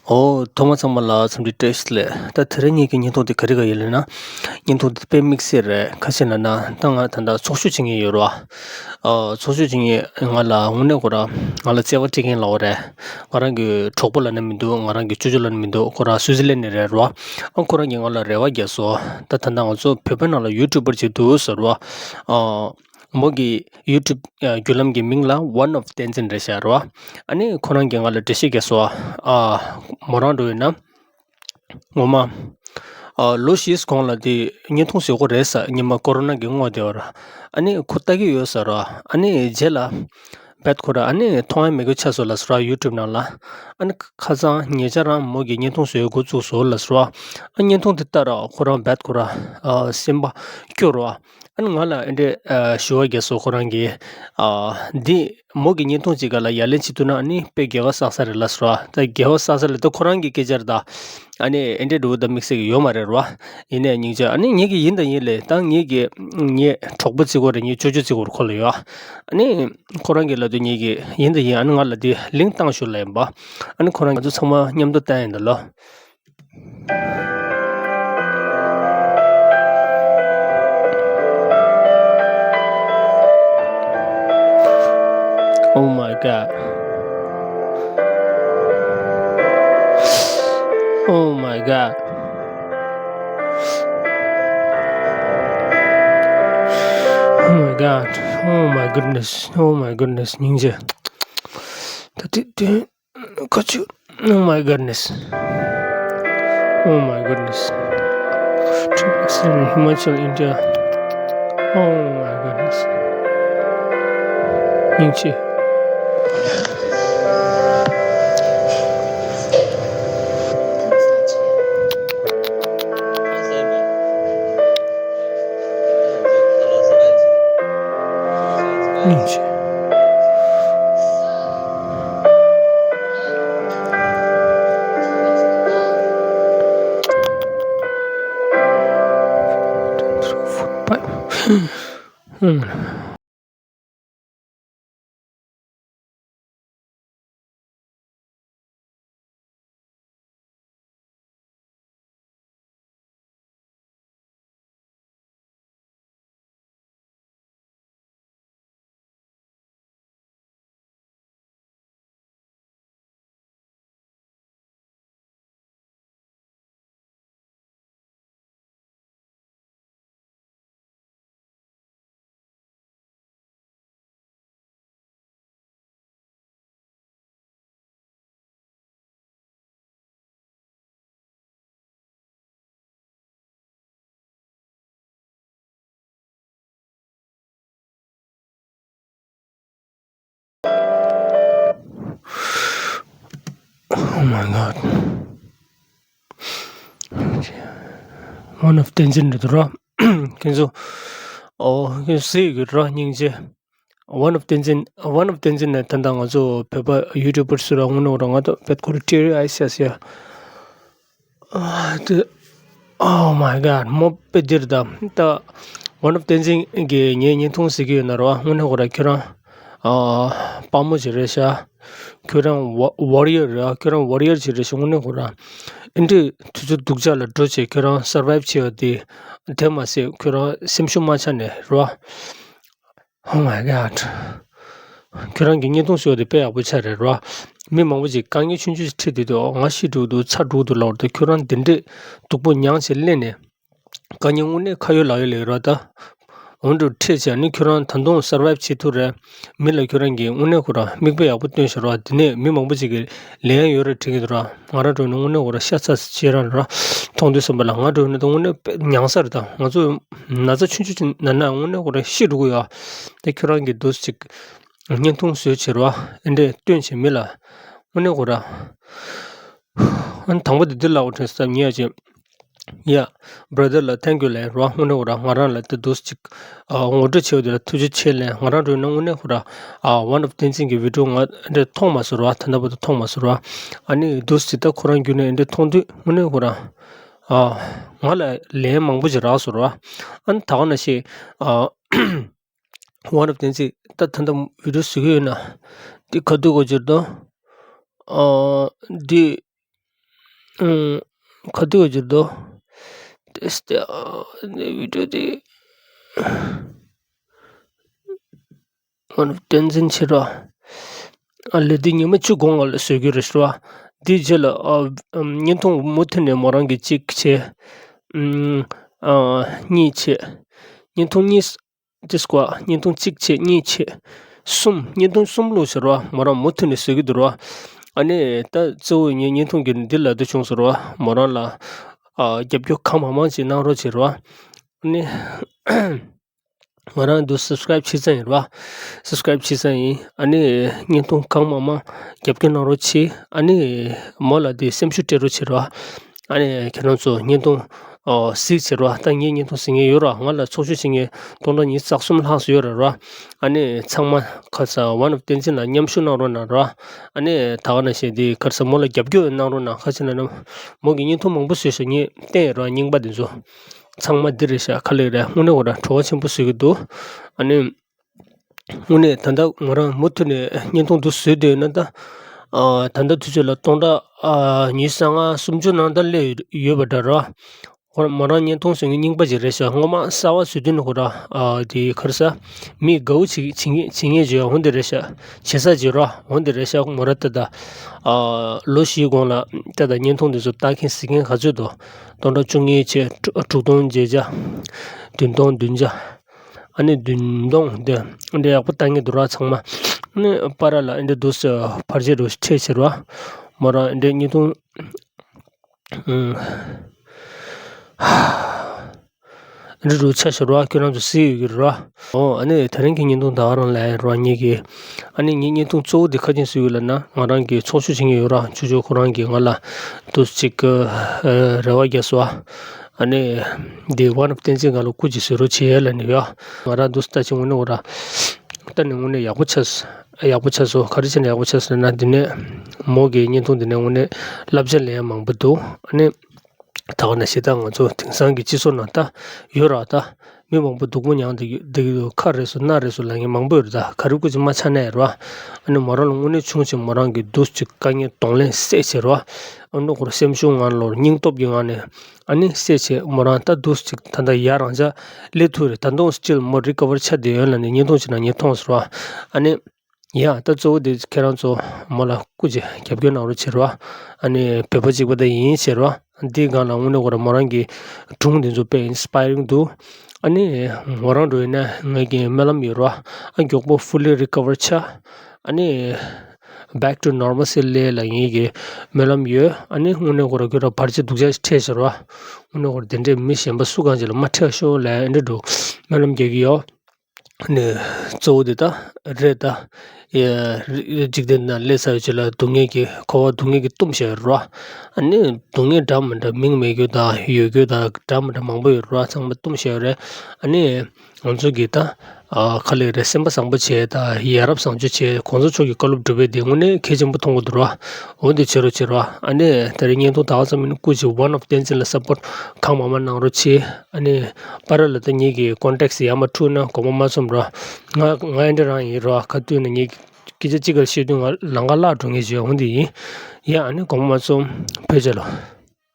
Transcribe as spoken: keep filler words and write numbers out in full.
ཨོ། ཐོག་མ་ཚང་མ་ལ་འཚམས་འདྲི་བཀྲ་ཤིས་བདེ་ལེགས། ད་དེ་རིང་ངེད་ཀྱི་བརྙན་ཐུང་དེ་ག་རེ་ག་ཡིན་ལབ་ན། བརྙན་ཐུང་དེ་དཔེ་དམིགས་བསལ་རེད། ག་རེ་ཟེར་ན་ད་ང་ད་ལྟ་ཚོགས་ཞུགས་བྱེད་མཁན་ཡོད་རེད་བ། ཨོ། ཚོགས་ཞུགས་བྱེད་མཁན་ང་ལ་དངོས་གནས་ཁོ་རང་ང་ལ་བརྩེ་བ་སྤྲད་མཁན་ལབ་དགོས་རེད། ང་རང་གི་གྲོགས་པོ་ལབ་ན་མི་འདུག་ང་རང་གི་ཅོ་ཅོ་ལབ་ན་མི་འདུག་ཁོ་རང་སུའི་ཙི་ལན་ནས་རེད་རེད་བ། ཨ། ཁོ་རང་གིས་ང་ལ་རེ་བ་བརྒྱབ་སོང་། ད་ད་ལྟ་ང་ཚོ་བོད་པའི་ནང་ལ་ཡུ་ཊུབ་པར་ཅིག་འདུག་ཟེར་བ། ཨོ། མོ་གི་ཡུ་ཊུབ་ཨ་བརྒྱུད་ལམ་གྱི་མིང་ལ་One of Tenzin རེད་ཤག་རེད་བ། ཨ་ནི་ཁོ་རང་གིས་ང་ལ་འགྲེལ་བཤད་རྒྱག་སོང་། ཨ། མོ་རང་འགྲོ་ཡོད་ན། ངོ་མ། ཨ། ལོ་བཞིའི་གོང་ལ་དེ་བརྙན་ཐུང་བཟོ་གི་རེད་ཟེར། སྔོན་མ་ཀོ་རོ་ན་གི་སྔོན་དེ་བར། ཨ་ནི་ཁོ་ལྟ་གི་ཡོད་ཟེར་རོ། ཨ་ནི་རྗེས་ལ་བད་ཁོ་ར་ཨ་ནི་མཐོང་ཡ་མེད་གི་ཆགས་སོང་ལབ་ཟེར་རོ། ཡུ་ཊུབ་ནང་ལ། ཨ་ནི་ཁ་སང་ཉེ་ཆར་རང་མོ་གིས་བརྙན་ཐུང་བཟོ་ཡ་འགོ་བཙུགས་སོང་ལབ་ཟེར་རོ། ཨ། བརྙན་ཐུང་དེ་ལྟ་ར་ཁོ་རང་བད་ཁོ་ར། ཨ། སེམས་པ་སྐྱོ་རོ། ཨ་ནི་ང་ལ་ཨེ་འདྲས་ཨ་ཞུ་བ་རྒྱག་སོང་ཁོ་རང་གིས། ཨ། འདི་མོ་གི་བརྙན་ཐུང་ཅིག་ག་ལ་ཡ་ལན་བྱེད་ཐུབ་ན་ཨ་ནི་དཔེ་དགེ་བ་བསགས་ས་རེད་ལབ་ཟེར་བ། ད་དགེ་བ་བསགས་ས་ལབ་ད་ཁོ་རང་གི་སྐད་ཆ་རེད་ད། ཨ་ནི་ཨེ་འདྲས་འགྲོ་ད་དམིགས་བསལ་གྱི་ཡོད་མ་རེད་རོ། ཡིན་ནའི་སྙིང་རྗེ། ཨ་ནི་ངེད་ཀྱི་ཡིན་དང་ཡིན་ལས་ད་ངེད་ཀྱི་ངའི་གྲོགས་པོ་བརྩི་གི་རེད། ངའི་ཅོ་ཅོ་བརྩི་གི་རེད་ཁོ་ལ་ཡོད། ཨ་ནི་ཁོ་རང་གིས་ལབ་དུས་ངེད་ཀྱི་ཡིན་དང་ཡིན། ཨ་ནི་ང་ལ་དེ་ལིང་ཀི་བཏང་ཞུ་ལབ་ཡིན་པ། ཨ་ནི་ཁོ་རང་ང་ཚོ་ཚང་མ་མཉམ་དུ་བལྟ་ཡིན་ད་ལོ། Oh my God. Oh my God. Oh my God. Oh my goodness. Oh my goodness. སྙིང་རྗེ། ད་དེ་དེ། ཁ་ཆུ། Oh my goodness. Oh my goodness. Trip accident in Himachal, India. Oh my goodness. སྙིང་རྗེ། སྙིང་རྗེ། Oh my God. One of Tenzin རེད་འདུག་ར། ཁྱེད་ཚོ། ཨོ། ཁྱེད་ཚོ་གཟིགས་ཡོད་ར། སྙིང་རྗེ། One of Tenzin, One of Tenzin ནས་ད་ལྟ་ང་ཚོ་བོད་པ་ཡུ་ཊུབ་པར་སུ་ར་དངོས་གནས་ར་ང་ད་བད་ཁོ་ར་ཊི་རི་ཨའི་སི་ཨ་སི་ཡ། ཨ། དེ། Oh my God. མོ་དཔེ་འདིར་ད་ད། One of Tenzin གི་ངའི་བརྙན་ཐུང་གཟིགས་ཀྱི་ཡོད་ན་ར་བ། དངོས་གནས་ཁོ་ར་ཁྱོད་རང་། ཨ། དཔའ་མོ་ཅིག་རེད་ཤག་ཁྱོད་རང་ཝ་ཝོ་རི་ཡར་རེད། ཁྱོད་རང་ཝོ་རི་ཡར་ཅིག་རེད་ཤག་དངོས་གནས་ཁོ་རང་། ཨེ་འདྲས་དུས་ཚོད་སྡུག་ཅག་ལ་འགྲོ་བྱས་ཁྱོད་རང་སར་ཝའིབ་བྱས་པ་དེ། དེ་མ་ཟད་ཁྱོད་རང་སེམས་ཤུགས་མ་ཆག་ནས་ར་བ། Oh my God. ཁྱོད་རང་གི་བརྙན་ཐུང་བཟོས་དེ་དཔེ་ཡག་པོ་ཆགས་རེད་ར། མི་མང་པོ་ཅིག་དཀའ་ངལ་ཆུང་ཆུང་ཞིག་འཕྲད་དུས་དུ་ང་ཤི་འགྲོ་གི་འདུག་ཚ་འགྲོ་གི་འདུག་ལབ་དུས་ཁྱོད་རང་འདི་འདྲས་སྡུག་པོ་མྱངས་བྱས་སླེབས་ནས། དཀའ་ངལ་དངོས་གནས་ཁ་ཡོད་ལག་ཡོད་ལས་ར་ད། འོན་ཏེ་འཕྲད་བྱས་ནི་ཁྱོད་རང་ད་དུང་སར་ཝའིབ་བྱེད་ཐུབ་རེད། མི་ལ་ཁྱོད་རང་གིས་དངོས་གནས་ཁོ་ར་མིག་དཔེ་ཡག་པོ་སྟོན་ཤག་ར། དེ་ནས་མི་མང་པོ་ཅིག་གིས་ལན་ཡང་ཡོད་རེད་དྲན་གྱི་འདུག་ར། ང་རང་འགྲོ་ནས་དངོས་གནས་ཁོ་ར་ཤ་ཚ་ཅིག་རང་ར། མཐོང་དུས་ཙམ་པ་ལ་ང་འགྲོ་ནས་ད་དངོས་གནས་དཔེ་མྱངས་ས་རེད་ད། ང་ཚོ་ན་ཚ་ཆུང་ཆུང་ཅིག་ན་ན་དངོས་གནས་ཁོ་ར་ཤི་འགྲོ་གི་ཡོད། དེ་ཁྱོད་རང་གིས་འདུག་ཅིག་བརྙན་ཐུང་བཟོས་བྱས་ར་ཨེ་འདྲས་སྟོན་བྱས་མི་ལ་དངོས་གནས་ཁོ་ར། ཨ་ནི་དང་པོ་དེ་འདི་ལབ་དགོས་དྲན་སོང་ངས་ཡ་ཅེ། Yeah, brother ལ་thank you ལབ་ར། དངོས་གནས་ཁོ་ར་ང་རང་ལ་དེ་འདུག་ཅིག་ཨ། ངོ་སྤྲོད་བྱས་པ་དེ་ལ་ཐུགས་རྗེ་ཆེ་ལབ། ང་རང་འགྲོ་ན་དངོས་གནས་ཁོ་ར། ཨ། One of Tenzin གི་བི་ཌི་ཡོ་ང་འདྲ་མཐོང་མ་སོང་ར། ད་ལྟ་བར་དུ་མཐོང་མ་སོང་ར། ཨ་ནི་འདུག་ཅིག་ད་ཁོ་རང་བརྒྱུད་ནས་འདི་མཐོང་དུས་དངོས་གནས་ཁོ་ར། ཨ། ང་ལ་ལན་མང་པོ་ཅིག་རག་སོང་ར། ཨ་ནི་ད་ག་ནང་བཞིན། ཨ། One of Tenzin ད་ད་ལྟ་བི་ཌི་ཡོ་བཟོ་གི་ཡོད་ན། འདི་ག་དུས་གོ་ཅིར་དང་། ཨ། འདི། ཨང་། ག་དུས་བརྗེད་འདུག་དེ་སྟེ་ཨ་ནི་བི་ཌི་ཡོ་དེ་ཨ་ནི་བསྟན་འཛིན་ཆེ་ར། ཨ་ལེ་འདི་ཉི་མ་བཅུ་གོང་ལ་བཟོ་རྒྱུ་རེད་ཤག་དེའི་རྗེས་ལ་ཨ་ཨམ་བརྙན་ཐུང་མུ་མཐུད་ནས་མོ་རང་གིས་གཅིག་བྱས། ཨམ་ཨ་གཉིས་བྱས། བརྙན་ཐུང་གཉིས། དེ་སྐོར་བརྙན་ཐུང་གཅིག་བྱས། གཉིས་བྱས། གསུམ། བརྙན་ཐུང་གསུམ་བླུགས་ཟེར་བ་མོ་རང་མུ་མཐུད་ནས་བཟོ་གི་འདུག་ར། ཨ་ནི་ད་གཙོ་བོ་ངས་བརྙན་ཐུང་གི་འདི་ལབ་འདོད་བྱུང་ཟེར་བ་མོ་རང་ལ་ཨ་རྒྱབ་སྐྱོར་གང་མང་མང་ཅིག་གནང་རོགས་བྱེད་ར། ཨ་ནི་ང་རང་འདུག་སབ་སི་ཀ་རེབ་བྱེད་ས་ཡིན་ར། སབ་སི་ཀ་རེབ་བྱེད་ས་ཡིན། ཨ་ནི་བརྙན་ཐུང་གང་མང་མང་རྒྱབ་སྐྱོར་གནང་རོགས་བྱེད། ཨ་ནི་མོ་ལ་དེ་སེམས་ཤུགས་སྤྲད་རོགས་བྱེད་ར། ཨ་ནི་ཁྱེད་རང་ཚོ་བརྙན་ཐུང་ཨོ་གཟིགས་བྱེད་རོགས། ད་ངས་བརྙན་ཐུང་གཟིགས་མཁན་ཡོད་ར། ང་ལ་ཚོགས་ཞུགས་བྱེད་མཁན་སྟོང་ཕྲག་ཉི་ཤུ་རྩ་གསུམ་ལྷག་ཙམ་ཡོད་ར་ར། ཨ་ནི་ཚང་མ་ཁ་ས་ཝན་ཨོཕ་བསྟན་འཛིན་ལ་མཉམ་ཞུགས་གནང་རོགས་གནང་ར། ཨ་ནི་ད་ག་ནང་བཞིན་དེ་ཁ་ས་མོ་ལ་རྒྱབ་སྐྱོར་གནང་རོགས་གནང་། ག་ཅི་ལབ་ན་མོ་གིས་བརྙན་ཐུང་མང་པོ་བཟོས་ཤག་ངས་བསྟན་ཡོད་ར། རྙིང་པ་དེ་ཚོ་ཚང་མ་འདི་རེད་ཤག་ག་ལེ་རེད། དངོས་གནས་ཁོ་ར་བྲོ་བ་ཆེན་པོ་བཟོ་གི་འདུག་ཨ་ནི། དངོས་གནས་ད་ལྟ་ང་རང་མུ་མཐུད་ནས་བརྙན་ཐུང་འདི་བཟོས་བསྡད་ཡོད་ན་ད། ཨ་ད་ལྟ་དུས་ཚོད་ལ་སྟོང་ཕྲག་ཨ་ཉི་ཤུ་རྩ་ལྔ་སུམ་ཅུ་ནང་ད་སླེབས་ཡོད་པ་འདྲ་ར། ཁོ་མོ་རང་བརྙན་ཐུང་བཟོ་མཁན་རྙིང་པ་ཅིག་རེད་ཤག་སྔོན་མ་གསར་པ་བཟོ་དུས་ནས་ཁོ་ར་ཨ་དེ་ག་རེ་ཟ། མི་དགའ་བོ་བྱེད་བྱེད་མཁན་བྱེད་མཁན་ཅིག་འོ་འདི་རེད་ཤག་བྱེད་ས་ཅིག་ར་འོ་འདི་རེད་ཤག་མོ་ར་ད་ད་ཨ་ལོ་བཞིའི་གོང་ལ་ད་ད་བརྙན་ཐུང་འདི་ཚོ་ལྟ་མཁན་གཟིགས་མཁན་ག་ཚོད་འདུག་སྟོང་ཕྲག་བཅུ་གཉིས་བྱས། དྲུག་སྟོང་བརྒྱད་བརྒྱ། བདུན་སྟོང་བདུན་བརྒྱ། ཨ་ནི་བདུན་སྟོང་དེ་འདྲ་ཡག་པོ་བཏང་གི་འདུག་ར་ཚང་མ། ཨ་ནི་པར་ལ་ཨ་འདྲ་འདུག་སེ་བར་ཆད་འགྲོ་ཁྲལ་ཆེ་ར། མོ་རང་ཨ་འདྲ་བརྙན་ཐུང་། ཨ་འདྲ་འགྲོ་ཆ་ཤོར་བ་ཁྱོད་རང་ཚོ་གཟིགས་ཡོད་ཀྱི་ར། ཨོ་ཨ་ནི་དེ་རིང་གི་བརྙན་ཐུང་ད་ག་རང་ལ་ར་ངེད་ཀྱི། ཨ་ནི་ངའི་བརྙན་ཐུང་གཙོ་བོ་དེ་ག་རེ་བཟོས་ཡོད་ལབ་ན་ང་རང་གི་ཚོགས་ཞུགས་བྱེད་མཁན་ཡོད་ར། ཆུ་ཆུ་ཁོ་རང་གིས་ང་ལ་འདུག་ཅིག་རེ་བ་རྒྱག་སོང་། ཨ་ནི་འདི་ཝན་ཨོཕ་བསྟན་འཛིན་སྒང་ལ་སྐུ་མཁྱེན་བཟོ་རོགས་བྱེད་ལབ་ནས་ཡོད། ང་རང་འདུག་ལྟ་ཅི་དངོས་གནས་འོ་ར། ལྟ་ནས་དངོས་གནས་ཡག་པོ་ཆགས་སོང་། ཡག་པོ་ཆགས་སོང་། ག་རེ་བྱས་ནས་ཡག་པོ་ཆགས་སོང་ན་འདི་ནས་མོ་གི་བརྙན་ཐུང་འདི་ནས་དངོས་གནས་བསླབ་བྱ་ལེན་ཡ་མང་པོ་འདུག་ཨ་ནི་ད་ག་ནང་བཞིན་ད་ང་ཚོ་དེང་སང་གི་སྤྱི་ཚོགས་ནང་ད་ཡོད་ར། ད་མི་མང་པོ་སྡུག་པོ་མྱངས་བསྡད་ཀྱི་འདུག་ཁ་རེ་སོ་སྣ་རེ་སོ་ལབ་མཁན་མང་པོ་ཡོད་རེད། ད་ག་རེ་སྐུ་མཁྱེན་མ་ཆགས་ན་ཡ་ར། ཨ་ནི་མོ་རང་ལ་དངོས་གནས་ཆུང་ཆུང་མོ་རང་གི་འདུག་ཅིག་དཀའ་ངལ་གདོང་ལེན་སེ་བྱེད་ར། ཨ་ནི་ཁོ་རང་སེམས་ཆུང་ངང་ལོར་སྙིང་སྟོབས་ཀྱི་ངང་ནས་ཨ་ནི་སེ་བྱེད། མོ་རང་ད་འདུག་ཅིག་ད་ལྟ་ཡར་རང་འཇགས་སླེབས་ཐུབ་རེད། ད་དུང་སི་ཊིལ་མོ་རི་ཀ་བར་ཆགས་བསྡད་ཡོད་ལབ་ནས་བརྙན་ཐུང་ཅིག་ནང་ངས་མཐོང་སོང་ར། ཨ་ནི། ཡ་ད་གཙོ་བོ་དེ་ཁྱེད་རང་ཚོ་མོ་ལ་སྐུ་མཁྱེན་རྒྱབ་སྐྱོར་གནང་རོགས་བྱེད་རོགས། ཨ་ནི་བོད་པ་གཅིག་པ་དེ་ཡིན་བྱེད་རོགས། འདིའི་སྒང་ལ་དངོས་གནས་ཁོ་རང་མོ་རང་གི་སྒྲུང་དེ་ཚོ་དཔེ་ཨིན་སི་པ་ཡ་རིང་འདུག་ཨ་ནི་མོ་རང་འགྲོ་ཡིན་ན་ངེད་ཀྱི་སྨོན་ལམ་ཡོད་རོགས། ཨ་མགྱོགས་པོ་ཧྥུ་ལི་རི་ཀ་བར་ཆགས། ཨ་ནི་back to normalcy སླེབས་ལ་ངེད་ཀྱི་སྨོན་ལམ་ཡོད། ཨ་ནི་དངོས་གནས་ཁོ་རང་ཁྱོད་རང་བར་ཆད་སྡུག་ཅག་ཞིག་འཕྲད་བྱེད་རོགས། དངོས་གནས་ཁོ་རང་དེ་འདྲའི་མི་གཞན་པ་སུ་གང་ཅིག་ལ་མ་འཕྲད་ཤོག་ལབ་ཨ་འདྲ་འགྲོ་སྨོན་ལམ་རྒྱག་གི་ཡོད། ནས་གཙོ་བོ་དེ་ད་རེད་ད། ཡ་འཇིག་རྟེན་ན་སླེབས་ཚར་བའི་རྗེས་ལ་སྡུག་བསྔལ་གྱི་འཁོར་བ་སྡུག་བསྔལ་གྱིས་གཏུམས་བཞག་ཡོད་རེད་བ། ཨ་ནི་སྡུག་བསྔལ་འདྲ་མི་འདྲ་མིང་མེད་རྒྱུ་དང་ཡོད་རྒྱུ་དང་འདྲ་མི་འདྲ་མང་པོ་ཡོད་རེད་བ། ཚང་མ་གཏུམས་བཞག་ཡོད་རེད། ཨ་ནི་ང་ཚོ་གིས་ད་ཨ་ག་ལེར་སེམས་པ་བཟང་པོ་བྱས་ད་ཡ་རབས་བཟང་སྤྱོད་བྱས་གོང་ས་མཆོག་གི་བཀའ་སློབ་སྒྲུབ་པའི་དེ་དངོས་གནས་གལ་ཆེན་པོ་མཐོང་གི་འདུག་རེད་བ། འོ་འདི་བྱེད་རོགས་བྱེད་རོགས། ཨ་ནི་དེ་རིང་བརྙན་ཐུང་ད་ག་ཙམ་མིན་སྐུ་མཁྱེན་ཝན་ཨོཕ་བསྟན་འཛིན་ལ་སཔོརྚ་གང་མང་མང་གནང་རོགས་བྱེད། ཨ་ནི་པར་ལ་ད་ངེད་ཀྱི་ཀོན་ཊེག་ཡར་མར་འཁྲུག་ན་དགོངས་པ་མ་ཚོམ་རོགས། ང་ང་ཨེ་འདྲ་རང་ཡིན་རོགས། ག་དུས་ན་ངེད་ཀྱི་སྐད་ཆ་གཅིག་ག་བཤད་དུས་ང་ལམ་ཁ་བརླག་འགྲོ་ངེས་བྱོས་འོང་དེ་ཡིན། ཡ་ཨ་ནི་དགོངས་པ་མ་ཚོམ། བོད་རྒྱལ་ལོ།